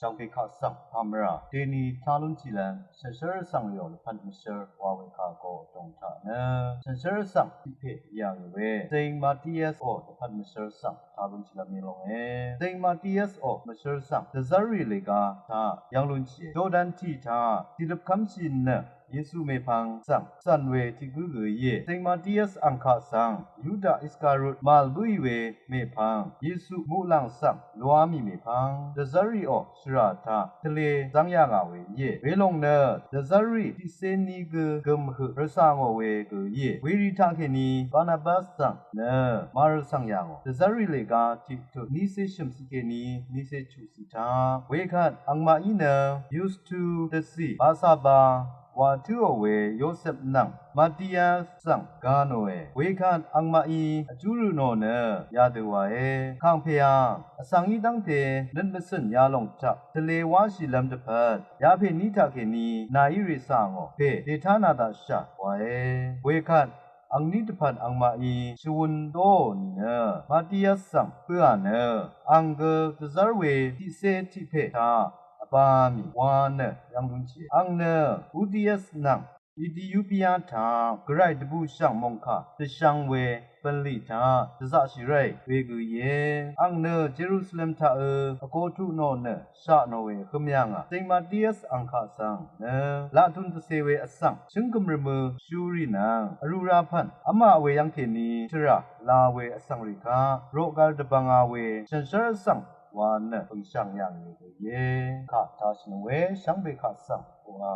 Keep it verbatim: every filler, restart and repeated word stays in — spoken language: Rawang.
Shvngpè kaq svng pàmvrà deni tá lún tìlv́m shànshér vsvng rìò lvpat mvshv́r wa we kà go vdòng taq nø shànshér vsvng tiq pè yà ngì we Saint Matthias ò lvpat mvshv́r svng tá lún tìlv́m í lónge. Saint Matthias ò mvshv́r svng dvzv́rrì lèga taq yv́ng lún tìe. Jordan tiq taq tìløp kv́mshì nø Yesu mèpvng svng cv̀n we tiq gǿ gø íe. Saint Matthias ang kaq svng Yuda Iskariot màl bǿì we mèpvng Yesu muqlàng svng lwá mì mèpvng dvzv́rrìò shvrà taq tvlē zv́ng yà ngà we íe. Welòng nø dvzv́rrì tiqcé ní gǿ gø̀m høq rvcà ngò we gø íe. Werì taqkèní Barnabas svng nø màrvcv̀ng yà ngò dvzv́rrì lèga tiqtut nícé shø̀m ciq kèní nícé chuq ciq taq. Wekvt angmaqí nø Yustu dvcì Basaba wa tǿò we Yosep nvng Matthias svng ga nòe. Wekvt angmaqí vjúrø nò nø yadø wae. Kàngpèá vsvng í dv́ngte nøt mvcø̀n yalòng taq tvlē wáshìlv́m dvpvt yapè ní taqkèní nàí rècà ngò pè dètá nà daqshà wae. Wekvt angní dvpvt angmaqí shvwun dóò nìnø Matthias svng bøà nø ang gø dvzv́r we tiqcé tiq pè taq vbā mì wa nø yv́ng lún tìe. Ang nø Pudias nvng Etiopia taq gvray dvbùshv̀ng mòngkà dvshvng we bv̀nlì taq dvzaqshì ráì we gø íe. Ang nø Jerusalem taqø vgo tuq nò nø shaq nò we hømyà ngà Saint Matthias ang kaq svng nø laqtun dvcē we vsvng shǿnggø̀m rvmø̄ shúrì nvng vrū ra pv̀n vmà we yv́ng kèní tvrà la we vsvng rì kaq roqgvl dvbvnga we shànshér vsvng wa nø bø̀ngshv̀ng yà ngì we gø íe. Kà tashìnøng we shvngbe kaq svng oqà